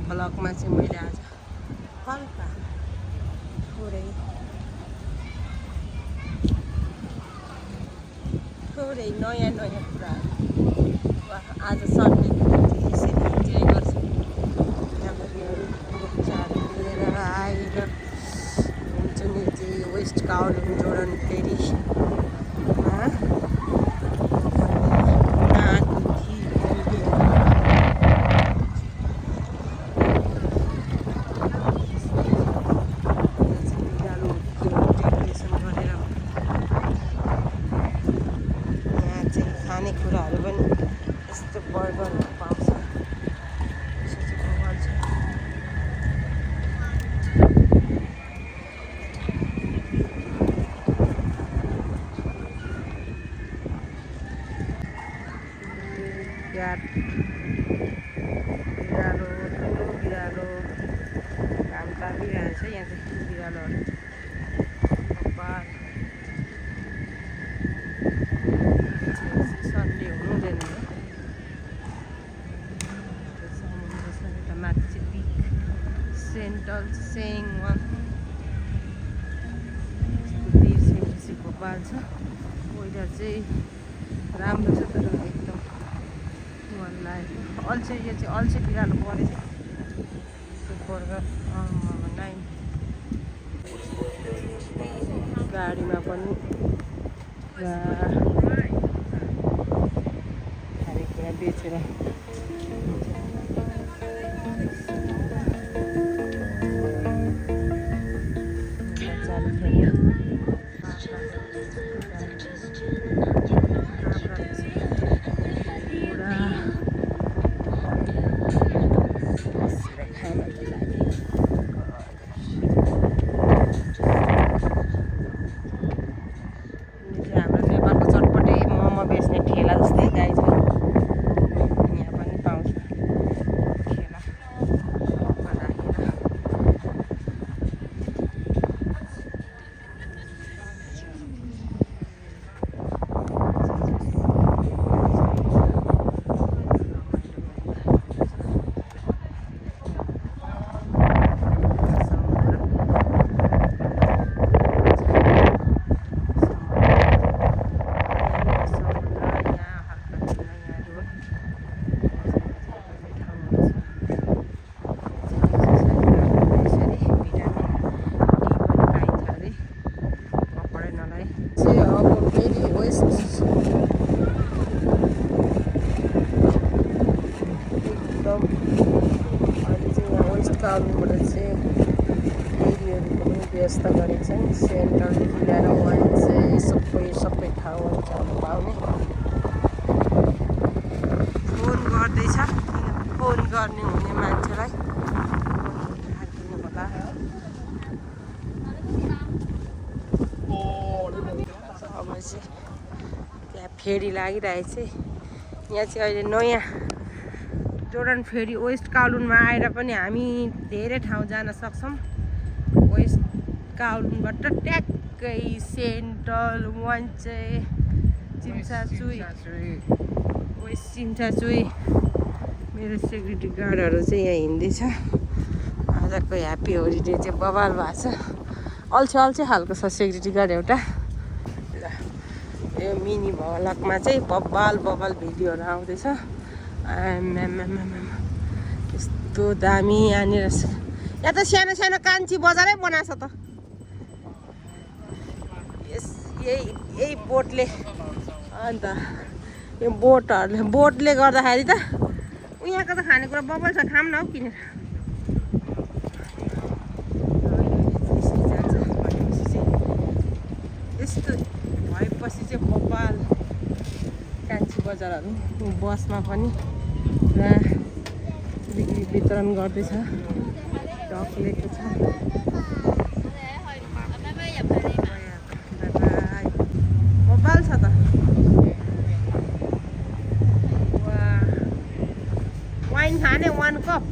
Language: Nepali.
भ्लगमा चाहिँ मैले आज हल्का थोरै नयाँ कुराहरू आज सन्डे यसरी इन्जोय गर्छु। बच्चाहरू लिएर आएर हुन्छ नि चाहिँ वेस्ट काउलुन जोर्डन फेरि खानेकुराहरू पनि यस्तो बर्गरहरू पाउँछ। यसो चाहिँ बगाल छ। बिरालो ठुलो बिरालो घाम तापिरहेको छ। यहाँ चाहिँ बिरालोहरू सन्डे हुनुहुँदैन है। समुद्र छ यता माथि चाहिँ पिक सेन्ट्रल सेङवाङ बिर्सेपछि भोपाल छ। वेदर चाहिँ राम्रो छ तर एकदम मन लागेको अल्छे यो चाहिँ अल्छे बिरालो परेछ। त्यो बर्गर 9 गाडीमा पनि खानेकुरा बेचेर काउलुनबाट चाहिँ फेरीहरूको पनि व्यवस्था गरेको छ नि। सेन्टरदेखि लिएर वहाँ चाहिँ सबै ठाउँहरू जानु पाउने। फोन गर्दैछ फोन गर्ने हुने मान्छेलाई राखिदिनु होला। अब चाहिँ त्यहाँ फेरी लागिरहेछ। यहाँ चाहिँ अहिले नयाँ जोर्डन फेरि वेस्ट काउलुनमा आएर पनि हामी धेरै ठाउँ जान सक्छौँ। वेस्ट काउलुनबाट ट्याक्कै सेन्ट्रल वान्चे चिम्चाचुई वेस्ट चिम्चाचुई मेरो सेक्युरिटी गार्डहरू चाहिँ यहाँ हिँड्दैछ। आजको ह्याप्पी होलिडे चाहिँ बवाल भएको छ। अल्छे खालको छ सेक्युरिटी गार्ड एउटा। यो मिनी भ्लगमा चाहिँ बवाल भिडियोहरू आउँदैछ। यस्तो दामी यहाँनिर यहाँ त सानो कान्छी बजारै बनाएको छ त। यही बोटले अन्त यो बोटले गर्दाखेरि त यहाँको त खानेकुरा बबल छ। खाऊँ न हौ किनेर। यस्तो भएपछि चाहिँ बवाल कान्छी बजारहरू बसमा पनि बिक्री वितरण गर्दैछ। चक्लेट छ। बवाल छ त। वाइन खाने 1 कप